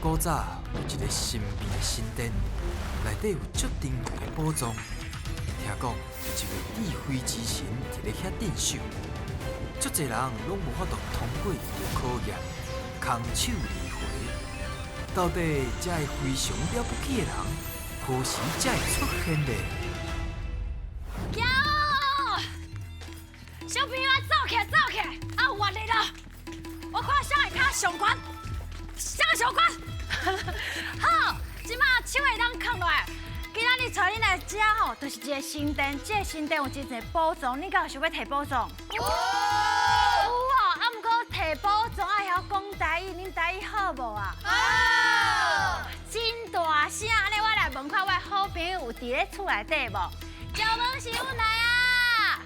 古早有一个神秘的神殿，内底有足珍贵的宝藏。听讲有一位智慧之神伫咧遐镇守，足济人拢无法度通过伊的考验，空手而回。到底这个非常了不起的人，何时才会出现呢？走！小朋友啊，走起来，走起来！啊，有活力了！我看谁会较上悬，谁上悬？好，这马手会当囥落来。今仔日带恁来遮吼，就是一个神殿。这个神殿有真济宝藏，恁敢有想欲提宝藏？有。有哦，啊，毋过提宝藏爱晓讲台语，恁台语好无啊？好。真大声，按呢我来问看我的好朋友有伫咧厝内底无？赵文是阮来啊！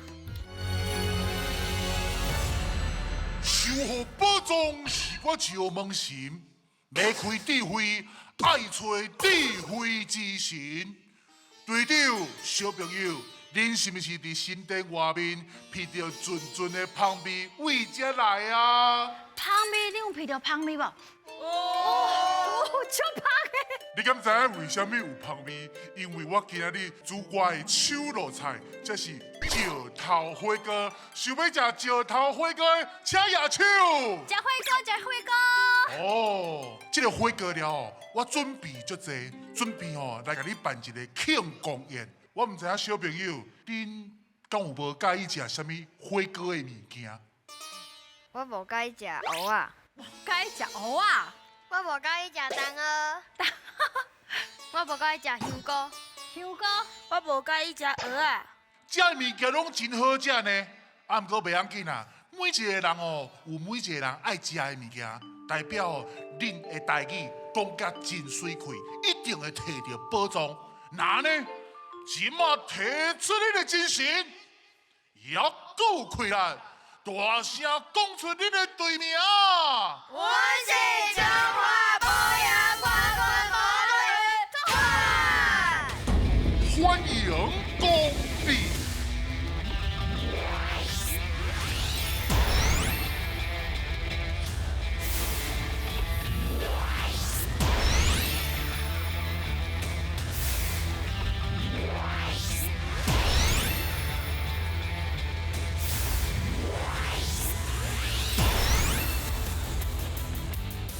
守护宝藏是我石门神，欲开智慧，爱揣智慧之神。队长，小朋友，恁是毋是伫神殿外面闻著阵阵的芳味，为遮来啊？芳味，你有闻著芳味无？哦，足芳的。你敢知影为啥物有芳味？因为我今仔日煮我的手路菜，这是石头火锅。想欲食石头火锅的，请举手。食火锅，食火锅。哦，这个火锅了后，我准备足济，准备吼来共你办一个庆功宴。我毋知影小朋友，恁敢有无佮意食啥物火锅的物件？我无佮意食芋仔。无佮意食芋仔。我无佮意食冬蚵。我无佮意食香菇。香菇。我无佮意食蚵仔。这物件拢真好食呢，啊，毋过袂要紧啦。每一个人哦，有每一个人爱食的物件，代表哦，恁的台语讲甲真媠气，一定会提著宝藏。那呢，这马提出恁的精神，犹阁有气力，大声讲出恁的队名。阮是彰化埔盐冠军魔队团。欢迎光临。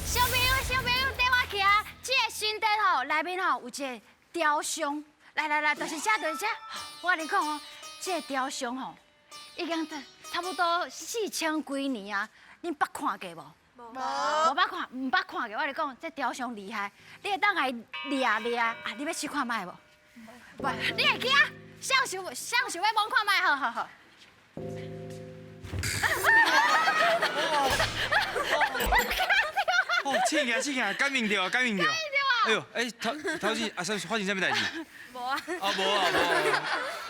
小朋友，小朋友，缀我去啊！这个神殿吼，内面吼有一个雕像，来来来，就是这，就是这。我共你讲哦，这个雕像吼，已经差不多4000几年啊，恁捌看过无？无。无捌看，毋捌看过。我共你讲，这雕像厉害，你会当共伊掠掠啊？你欲试看觅无？无，你会惊？谁想谁想欲摸看觅？好好好。哦，醒起来，醒起来，感应著啊，感应著。哎呦，哎，头头先啊，发生啥物代志？无啊。啊，无啊，无啊。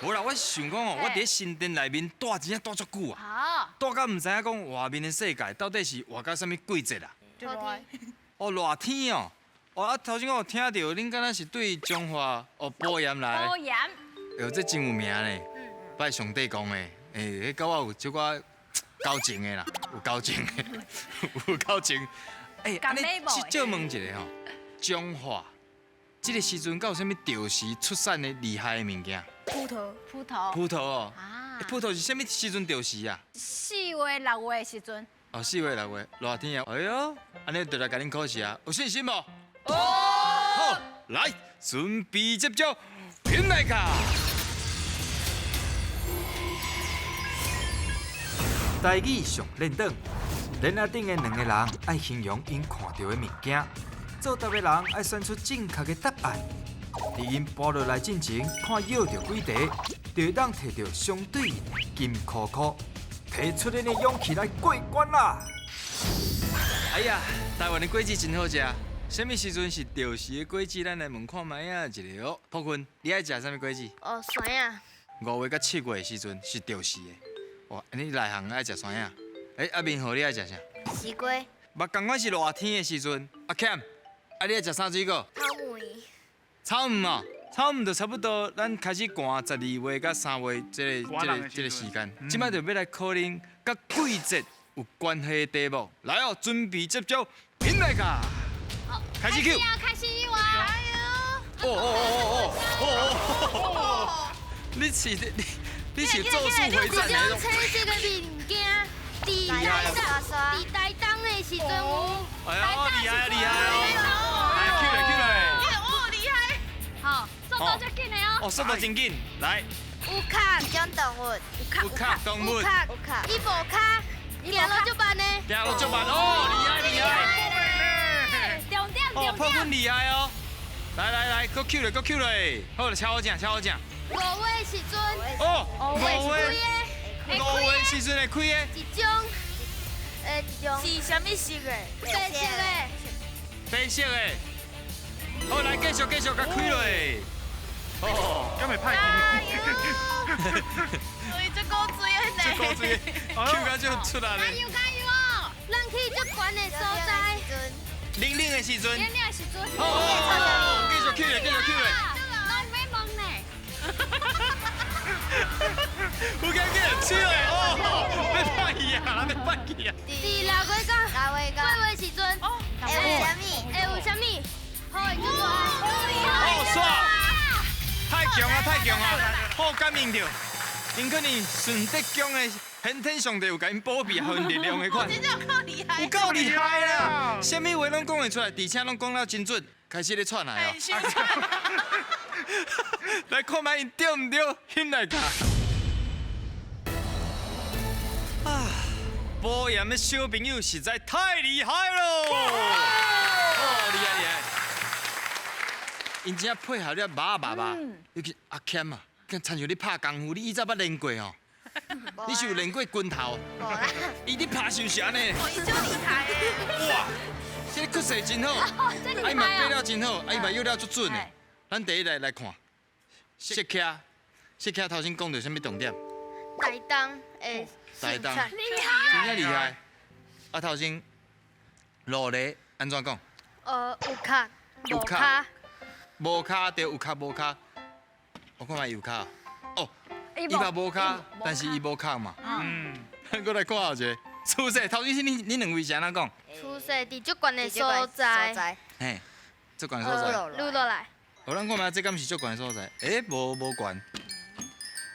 无啦，我想讲哦，我伫咧神殿内面蹛真正蹛足久啊。蹛到毋知影讲外面的世界到底是活到啥物季节啦。热天。哦，热天哦。哦，啊，头先我有听著，恁敢若是对彰化哦埔盐来。埔盐。哎呦，这真有名呢。拜上帝公的，哎，彼佮我有小可交情的啦，有交情的，有交情。哎，按呢借问一下吼，彰化这个时阵，敢有啥物著时出产的厉害的物件？葡萄，葡萄，葡萄哦。啊。葡萄是啥物时阵著时啊？4月6月的时阵。哦，4月6月，热天啊。哎哟，按呢就来共恁考试啊，有信心无？哦。好，来，准备接招，品来卡。台语上练转。链仔顶的两个人爱形容𪜶看著的物件，作答的人爱选出正确的答案。伫𪜶跋落来进前，看摇著几题，就会当提著相对应的金箍箍，提出恁的勇气来过关啦！哎呀，台湾的果子真好食，啥物时阵是著时的果子？咱来问看觅啊一个哦。朴坤，你爱食啥物果子？哦，酸仔。5月佮7月的时阵是著时的。哇，你内行爱食酸仔。哎，阿明和你爱食啥？西瓜。嘛，仝款是热天的时阵。阿欠，啊，你爱食啥水果？草莓。草莓哦，草莓就差不多，咱开始寒12月佮3月这个时间。这摆就欲来考恁佮季节有关系的题目。来哦，准备接招，品来卡。好。开始 Q。啊，开始啊！哦哦哦哦哦哦！你是你你是咒术回战的种青色的物件，伫台东，伫台东的时阵有。哎呦，厉害厉害哦！来 Q 来 Q 来。哦，厉害！好，速度足紧的哦。哦，速度真紧，来。有脚，一种动物。有脚动物。有脚，伊无脚，行路足慢的。行路足慢哦，厉害厉害。重点重点。哦，破分厉害哦。来来来，阁 Q 咧，阁 Q 咧，好，超好食，超好食。五月时阵，哦，五月，五月时阵会开的。一种，一种是啥物色的？白色的。白色的。好，来继续继续，共开落。哦，敢会歹去？所以这够水的呢。这够水，Q 到就出来了。加油加油哦！咱去足悬的所在。冷冷的时阵。冷冷的时阵。哦，继续 Q 咧，继续 Q 咧。拢欲问呢。有紧紧，起来哦！欲歹去啊，欲歹去啊！伫六月到八月时阵，会有啥物？会有啥物？好，就大。哦，煞！太强啊，太强啊！好感应著，𪜶可能顺德宫的玄天上帝有共𪜶保庇，予𪜶力量的款。真正有够厉害！有够厉害啦！啥物话拢讲会出来，而且拢讲了真准，开始咧喘来哦。来看觅𪜶对毋对？翕来看。啊，保盐的小朋友实在太厉害喽！哦，厉害厉害！𪜶真正配合了肉肉肉，尤其阿谦啊，亲像你拍功夫，你以前捌练过吼？你是有练过拳头？无啦。伊咧拍是毋是按呢？哦，伊足厉害的。哇，这个气势真好，啊伊嘛爬了真好，啊伊嘛约了足准的。咱第一来来看，释迦，释迦头先讲著啥物重点？台东的。台东。厉害。真正厉害。啊，头先，路咧按怎讲？有脚，无跤。无跤对，有跤无跤。我看觅有跤。哦，伊嘛无跤，但是伊无脚嘛。嗯。咱阁来看后一个，出世头先是恁两位是按怎讲？出世伫足悬的所在。嘿，足悬的所在。落落来。哦，咱看觅这敢是足悬的所在？欸，无无悬。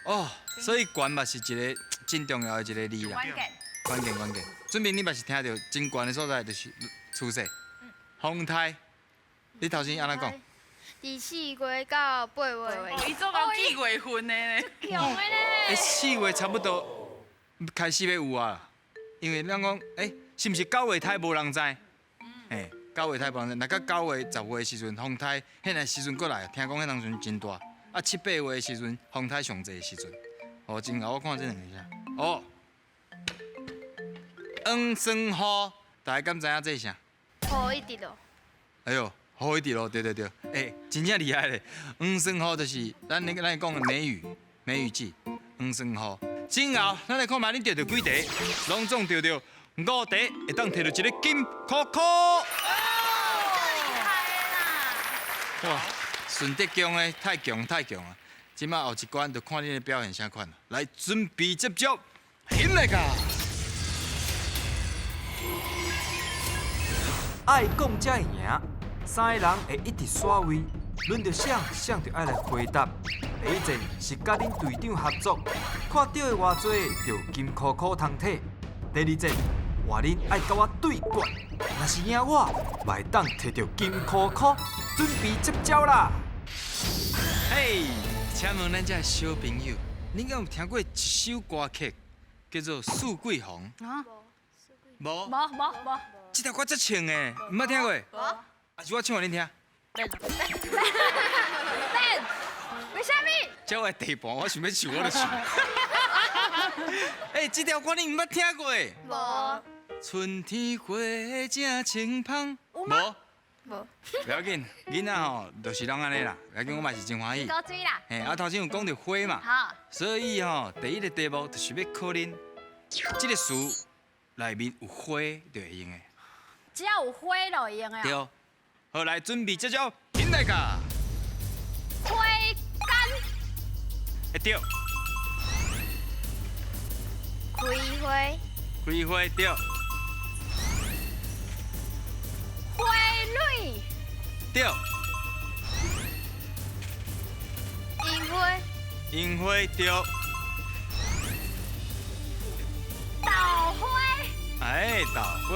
哦，所以悬嘛是一个真重要的一个字啦。关键。关键关键。准备你嘛是听著真悬的所在就是出世。风台，你头先按怎讲？伫4月到8月。伊做到几月份的呢？强的呢。欸，4月差不多开始欲有啊，因为咱讲，欸，是毋是9月胎无人知？欸，9月胎无人知，若到9月、10月的时阵，风台，彼个时阵过来，听讲彼当阵真大。啊，7、8月的时阵，风台上济的时阵。哦，真𠢕，我看这两个啥？哦，黄酸雨，大家敢知影这是啥？雨一直落。哎哟，雨一直落，对对对，欸，真正厉害咧！黄酸雨就是咱那个咱讲的梅雨，梅雨季，黄酸雨。真𠢕，咱来看觅恁得著几题，拢总得著5题，会当摕著一个金箍箍。厉害啦！哇，顺德宫的太强太强啊！这摆后一关就看恁的表现啥款。来，准备接招，翕来噶！爱讲才会赢，三个人会一直刷位，轮著谁，谁就爱来回答。第一战是佮恁队长合作，看对的偌济就有金箍箍通摕。第二战换恁爱佮我对决，若是赢我，嘛会当摕著金箍箍。准备接招啦！嘿，请问咱这小朋友，恁敢有听过一首歌曲叫做《四季红》？啊？无？无无无。这条歌足唱的，毋捌听过？无。啊是我唱予恁听。免。免。为啥物？这我的地盘，我想欲唱我就唱。欸，这条歌你毋捌听过？无。春天花正清芳。有吗？无。不要紧，囡仔吼就是拢按呢啦。不要紧，我嘛是真欢喜。够水啦。嘿，啊头先有讲著花嘛。好。所以吼，第一个题目就是欲考恁，这个词内面有花就会用的。只要有花就会用的。对。好，来准备这招，紧来噶。花干。会对。开花。开花对。花蕊。对。樱花。樱花对。豆花。哎，豆花。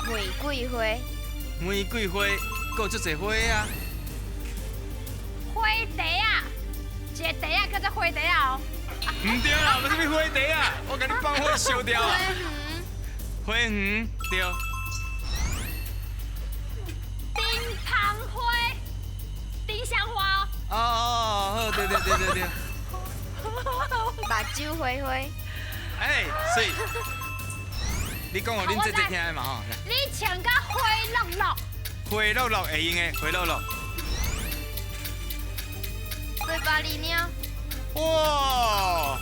玫瑰花。玫瑰花，阁有足济花啊。花茶啊，一个茶啊叫做花茶啊哦。毋对啦，无啥物花茶啊，我共你放火烧掉啊。花园，对。丁香花，丁香花。哦哦哦，对对对对对。目睭花花。哎，水。你讲予恁姐姐听的嘛吼。你穿甲花落落。花落落会用的，花落落。花巴里鸟。哇，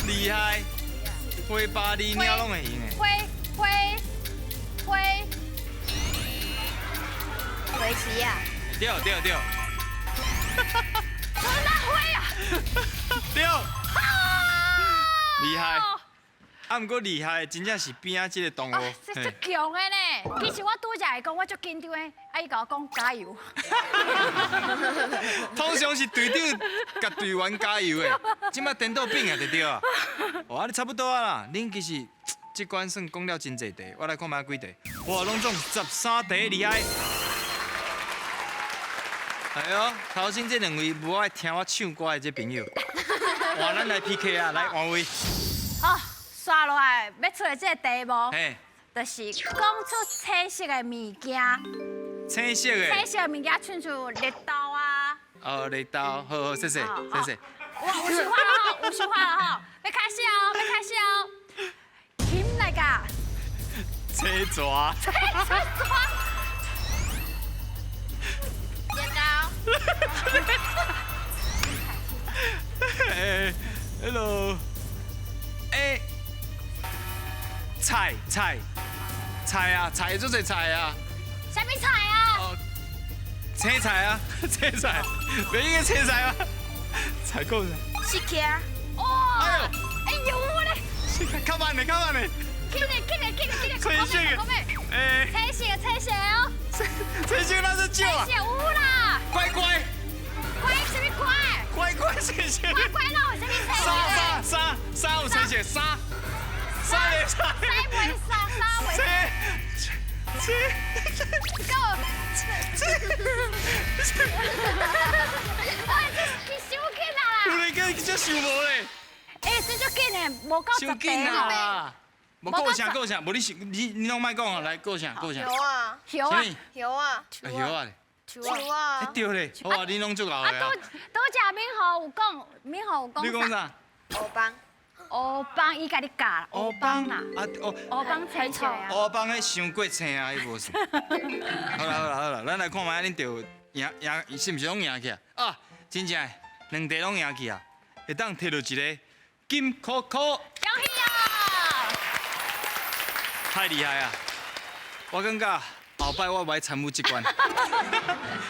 厉害！花巴里鸟拢会用的。花花花。花旗啊。对对对。春兰花啊。对。厉害。啊，毋过厉害，真正是边仔这个同学。这足强的呢。其实我拄才会讲，我足紧张的，啊，伊共我讲加油。通常是队长共队员加油的，这摆颠倒变啊，就对啊。哦，啊，你差不多啊啦。恁其实这关算讲了真济题，我来看觅几题。哇，拢总13题，厉害。哎呦，头先这两位无爱听我唱歌的这朋友，哇，咱来 PK 啊，来换位。好。刷落来欲出的这个题目，就是讲出青色的物件。青色的。青色的物件，亲像绿豆啊。哦，绿豆，好好，谢谢，谢谢。哇，有想法了吼，有想法了吼，欲开始哦，欲开始哦。琴来噶。青蛇。青蛇。剪刀。哎，Hello，哎。菜菜菜啊，菜做济菜啊。啥物菜啊？哦，青菜啊，青菜，袂用个青菜吗？菜够。四茄。哇！哎呦，哎呦咧！较慢咧，较慢咧。起来，起来，起来，起来！青色的。哎。青色的，青色哦。青色那是少啊。青色有啦。乖乖。乖啥物乖？乖乖青色。乖乖哪有啥物青色？沙沙沙有青色沙。沙袂沙，沙袂沙，沙袂。切切，够。切。哎，这是伤紧啊啦！有咧，个这想无咧。哎，这足紧的，无够十题啊。无够啥够啥，无你想你你拢莫讲啊，来够啥够啥。有啊。有啊。有啊。有啊。树啊。对咧，哇，你拢足𠢕的啊。拄拄只敏豪有讲，敏豪有讲。你讲啥？乌帮。乌帮伊共你教，乌帮啦，啊哦，乌帮青菜啊，乌帮彼伤过青啊，彼无算。好啦好啦好啦，咱来看觅恁著赢赢，是毋是拢赢去啊？啊，真正的，两题拢赢去啊，会当摕到一个金箍箍。恭喜啊！太厉害啊！我感觉后摆我袂参与这关，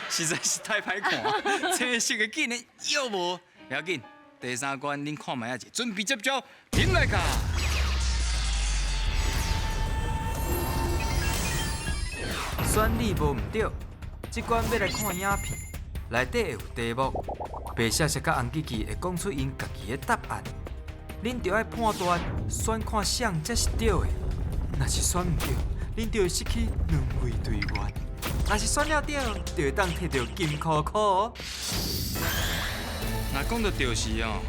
实在是太歹看，青色的竟然又无，不要紧。第三关，恁看觅仔者，准备接招，停来卡。选你无毋对，这关欲来看影片，内底会有题目，白雪雪佮红吉吉会讲出𪜶家己的答案，恁著爱判断选看啥才是对的。若是选毋对，恁就会失去两位队员；若是选了对，就会当摕著金箍箍哦。若讲到著是哦，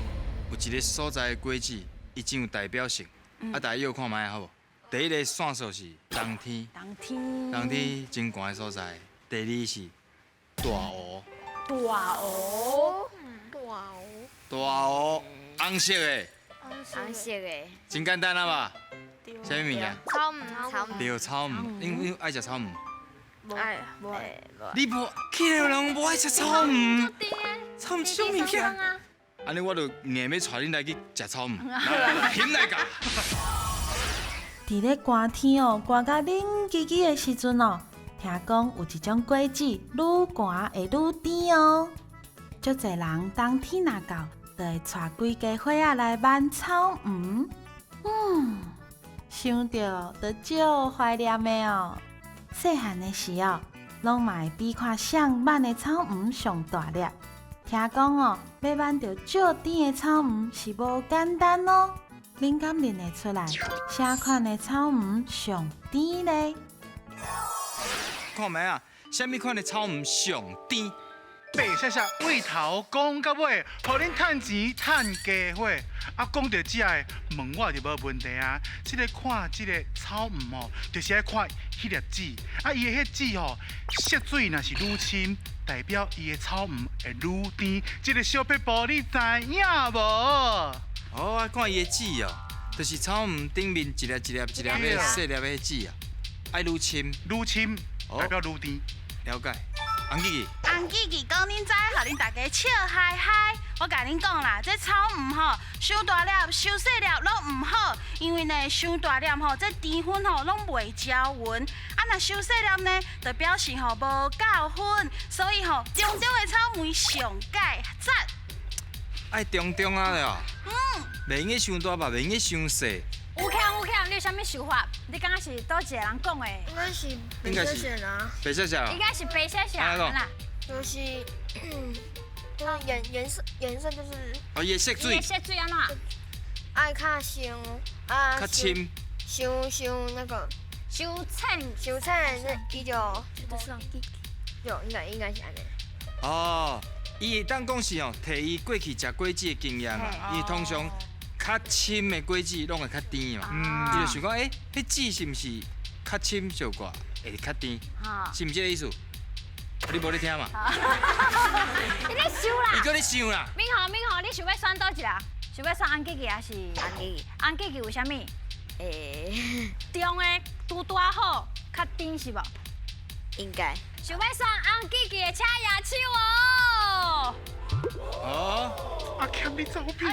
有一个所在的果子，伊真有代表性。啊，大家约看觅好无？第一个线索是冬天，冬天，冬天真寒的所在。第二是大湖，大湖，大湖，大湖，红色的，红色的，真简单啊吧？啥物物件？草莓，草莓。对，草莓。恁爱食草莓？无爱，无爱。你无，去的人无爱食草莓。草莓这种物件，按呢我就硬欲带恁来去食草莓，来，来来噶。伫咧寒天哦，寒甲冷吱吱的时阵哦，听讲有一种果子愈寒会愈甜哦。足济人冬天若到，就会带规家伙仔来挽草莓。想著就足怀念的哦。细汉的时哦，攏嘛會比看誰挽的草莓上大粒。聽講哦，欲挽著足甜的草莓是無簡單哦。恁敢認會出來，啥款的草莓上甜咧？看覓啊？啥物款的草莓上甜？白雪雪對頭講到尾，予恁趁錢趁家伙。啊，講著這个，問我就無問題啊。這个看這个草莓哦，就是愛看彼粒籽。啊，伊的彼籽吼，色水若是愈深，代表伊的草莓會愈甜。這个小撇步你知影無？哦，啊，看伊的籽哦，就是草莓頂面一粒一粒一粒的細粒的籽啊，愛愈深，愈深代表愈甜。了解。洪記記，洪記記講恁知，予恁大家笑嗨嗨。我共恁講啦，這草莓吼，傷大粒、傷細粒攏毋好，因為呢，傷大粒吼，這甜分吼攏袂攪勻。啊，若傷細粒呢，就表示吼無夠粉，所以吼，中中的草莓上蓋讚。愛中中啊了，袂用得傷大吧，袂用得傷細。有欠有欠，你有啥物想法？你感覺是佗一個人講的？應該是白雪雪啊。白雪雪。應該是白雪雪啦。就是，就是顏色顏色就是。哦，伊的色水。伊的色水按怎？愛較深啊。較深。傷傷那個。傷淺。傷淺，那伊就。就應該是按呢。哦，伊會當講是哦，提伊過去食果子的經驗啊，伊通常。較深的果子攏會較甜嘛，伊就想講，欸，彼籽是毋是較深小可會較甜？是毋是這个意思？你無咧聽嘛？伊咧想啦。伊閣咧想啦。敏豪，敏豪，你想欲選佗一个？想欲選洪記記還是？洪記記。洪記記有啥物？欸。中的拄拄好，較甜是無？應該。想欲選洪記記的，請舉手哦。哦。阿欠你走票，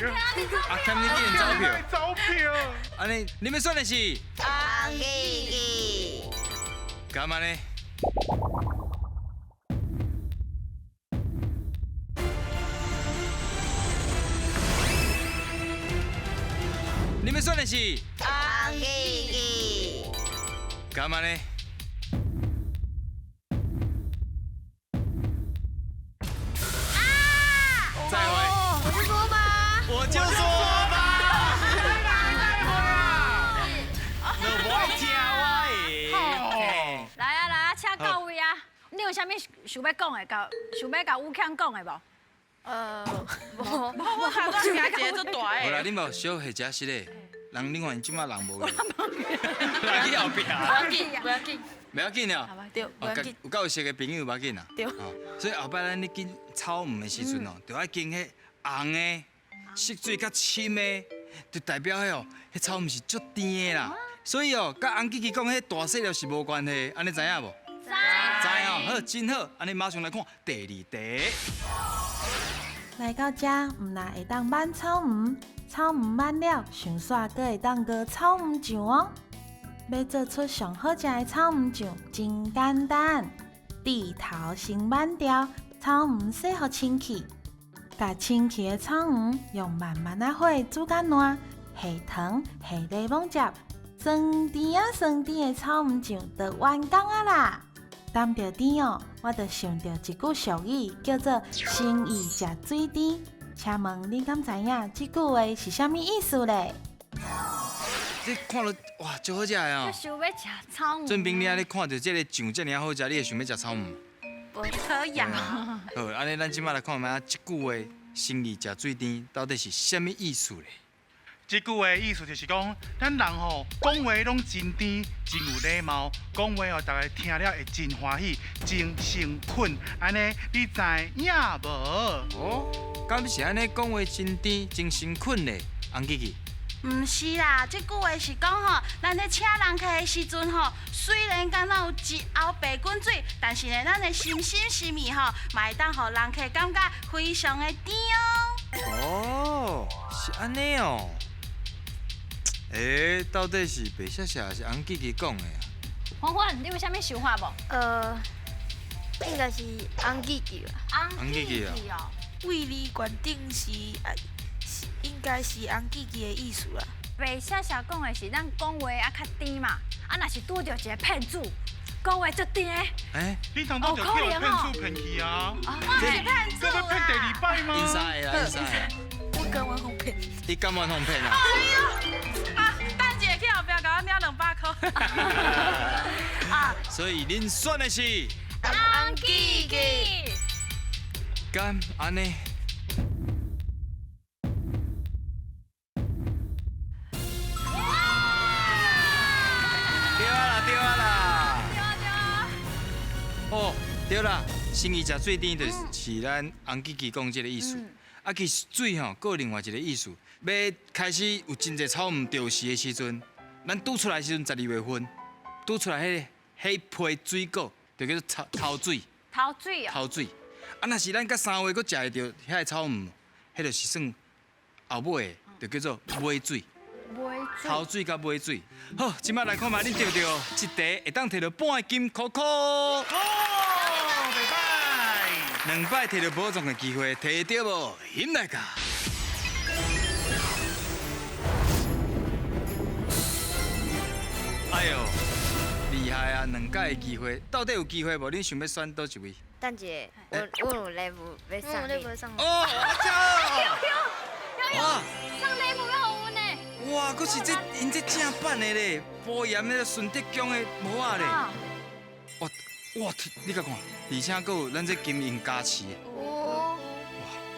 阿欠你竟然走票，走票。按呢，你們選的是？洪記記。幹嘛呢？你們選的是？洪記記。幹嘛呢？再會。我就說吧。我就說吧。你無愛聽我的。來啊來啊，請到位啊！你有啥物想欲講的，共想欲共宇謙講的無？無，我看到家一個足大的。無啦，你無小下食室咧，人你看𪜶這馬人無去。來去後壁。無要緊，無要緊。無要緊啊。對，無要緊。有夠熟的朋友無要緊啊。對。所以後擺咱咧揀草莓的時陣哦，就愛揀彼紅的、色水較深的，就代表彼哦，彼草莓是足甜的啦。所以哦，佮洪記記講彼大細粒是無關係，按呢知影無？知。知哦，好，真好。按呢馬上來看第二題。來到遮，毋但會當挽草莓，草莓挽了，上煞閣會當熬草莓醬哦。欲做出上好食的草莓醬，真簡單。蒂頭先挽掉，草莓洗予清氣，共清氣的草莓用慢慢仔火煮甲爛，下糖、下檸檬汁，酸甜仔酸甜的草莓醬就完工啊啦！談著甜哦，我就想著一句俗語，叫做“誠意食水甜”。請問恁敢知影這句話是啥物意思咧？這看落哇，足好食的哦！就想欲食草莓。俊斌，你按呢看著這个醬這爾好食，你會想欲食草莓？可以啊。好，按呢咱這馬來看覓仔，這句話“誠意食水甜”到底是啥物意思咧？這句話意思就是講，咱人吼講話攏真甜，真有禮貌，講話予大家聽了會真歡喜，真誠懇。按呢，你知影無？哦，敢是按呢講話真甜，真誠懇咧？洪記記。毋是啦，這句話是講吼，咱咧請人客的時陣吼，雖然敢若有一喉白滾水，但是呢，咱的心心心意吼，嘛會當予人客感覺非常的甜哦。哦，是按呢哦。欸，到底是白雪雪還是洪記記講的啊？歡歡，你有啥物想法無？應該是洪記記吧。洪記記哦。位理決定是應該是洪記記的意思啦。白雪雪講的是咱講話啊較甜嘛，啊若是拄著一个騙子，讲话足甜的。哎，你头拄就去予骗厝骗去啊？我是骗阁欲骗第二摆吗？𪜶三个啦，𪜶三个。我甘愿予骗。你甘愿予骗啊？哎呦，啊，等一下去后壁共我领200箍。啊，所以恁选的是红记记。敢按呢？对啊啦，对啊啦。对啊对啊。哦，对啦，心意食水甜就是咱红记记讲这个意思。啊，其实水吼，阁有另外一个意思。欲开始有真济草毋著时的时阵，咱拄出来的时阵12月份，拄出来彼彼批水果，就叫做头头水。头水哦。头水。啊，若是咱到3月阁食会著遐个草毋，彼就是算后尾的，就叫做尾水。尾水。头水佮尾水。好，这摆来看觅恁著著一题会当摕著半个金箍箍。哦，袂歹。两摆摕著宝藏的机会，摕著无？翕来噶。哎呦，厉害啊！两摆的机会，到底有机会无？恁想欲选佗一位？等一下，我有礼物欲送你。哦，阿娇。哇，送礼物予阮呢？哇，阁是这𪜶这正版的咧，保盐那个顺德宫的帽仔咧。哇哇，你共看，而且阁有咱这金银加持的。哦。哇，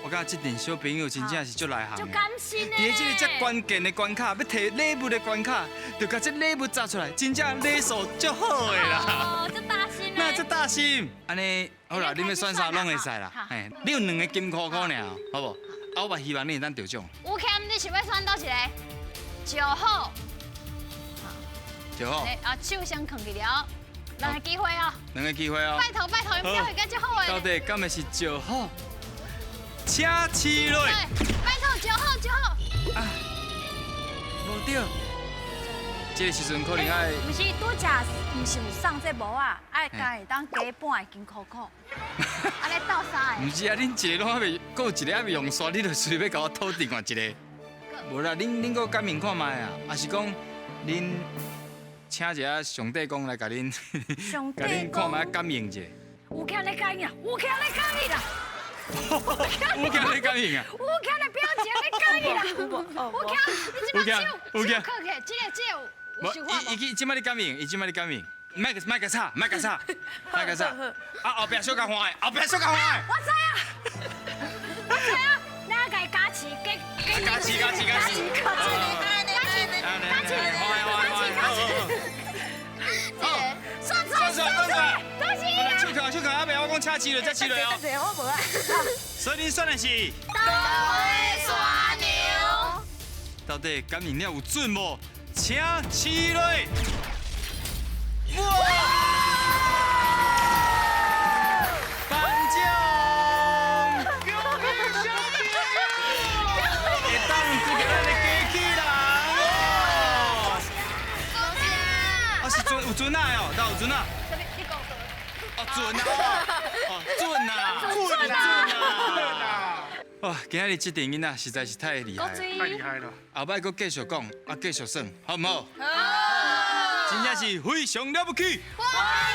我感觉这阵小朋友真正是足内行的。足甘心的。伫这个遮关键的关卡，欲提礼物的关卡，就共这礼物砸出来，真正礼数足好的啦。哦，足大心的。那足大心，按呢好啦，恁欲选啥拢会使啦。嘿，你有两个金箍箍尔，好无？啊，我嘛希望你会当得奖。吴谦，你想欲选佗一个？9号。9号。啊，手先囥起了，两个机会哦。两个机会哦。拜托拜托，表现甲足好的。到底敢会是9号？请起来。拜托9号9号。啊，无对。这个时阵可能爱。毋是拄才，毋是有送这帽仔，爱共会当加半个金箍箍。按呢斗三个。毋是啊，恁一个拢还袂，阁有一个还袂用煞，你就随欲共我讨另外一个。无啦，恁阁感应看觅啊，抑是讲恁请一下上帝公来共恁，共恁看觅感应一下。有欠咧感应啊，有欠咧感应啦。有欠咧感应啊。有欠咧表情咧感应啦。有欠，你这摆手手扣起，这个这个有想法无？伊这摆咧感应，伊这摆咧感应。莫个莫个吵，莫个吵，莫个吵。啊，后壁小共看的，后壁小共看的。我知影，我知影，咱共伊加持，加加持加持加持加持加持加持加持。好，算出来，算出来，都是伊啦。手扣手扣，还袂我讲请起来，才起来哦。我无爱。所以恁选的是？桃花山娘。到底感应了有准无？请起来。哇！颁奖！恭喜小朋友！会当得到咱的机器人哦！恭喜！啊，是准有准啊哦，有准啊！你讲哦，准啊！哦，准啊！准啊！准啊！哇，今仔日这阵囡仔实在是太厉害了，太厉害了！后摆阁继续讲，啊，继续耍，好毋好？好！真正是非常了不起！欢迎。